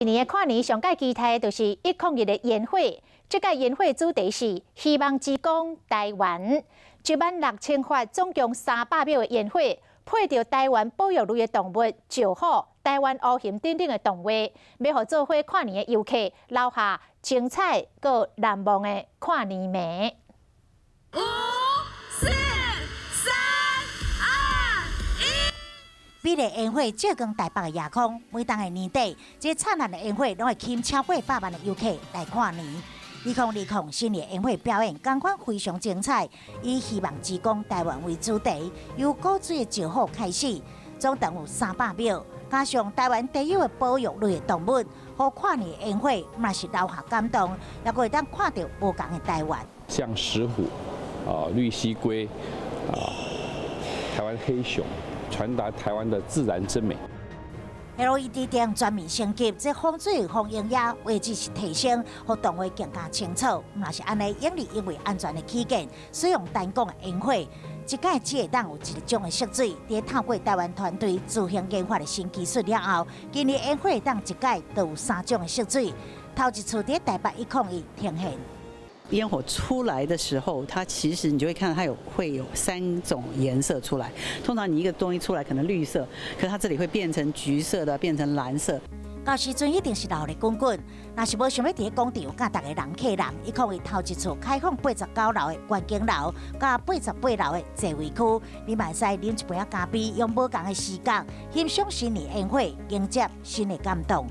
今年的跨年上蓋期待就是101的煙火。這屆煙火主題是希望之光台灣，16,000發總共300秒的煙火，配著台灣保育類的動物石虎、台灣烏熊等等的動畫，欲予做伙跨年的遊客留下精彩閣難忘的跨年暝。五、四、三、二、一。美麗煙火照光台北的夜空，每當的年底，這燦爛的煙火攏會吸引超過百萬的遊客來跨年。2020新年煙火表演，仝款非常精彩，以希望之光台灣為主題，由古錐的石虎開始，總長有300秒，加上台灣特有的保育類的動物，予跨年煙火嘛是留下感動，也閣會當看著無仝的台灣。像石虎、啊綠蠵龜、啊台灣黑熊，傳達台灣的自然之美。 LED 燈全面升級，這防水、防螢夜畫質是提升，予動畫更加清楚。若是按呢，永利因為安全的起見，使用單管的煙火，一擺只會當有一種的色水。佇透過台灣團隊自行研發的新技術了後，今年煙火當一擺就有三種的色水。頭一次佇台北101呈現。煙火出來的時候，它其實你就會看到它會有三種顏色出來。通常你一個東西出來可能綠色，可是它這裡會變成橘色的，變成藍色。到時陣一定是熱鬧滾滾，若是無想欲佇咧廣場佮逐个人客人，101頭一次開放89樓的觀景樓，佮88樓的座位區，你嘛會使啉一杯仔咖啡，用無仝的視角欣賞新年煙火，迎接新的感動。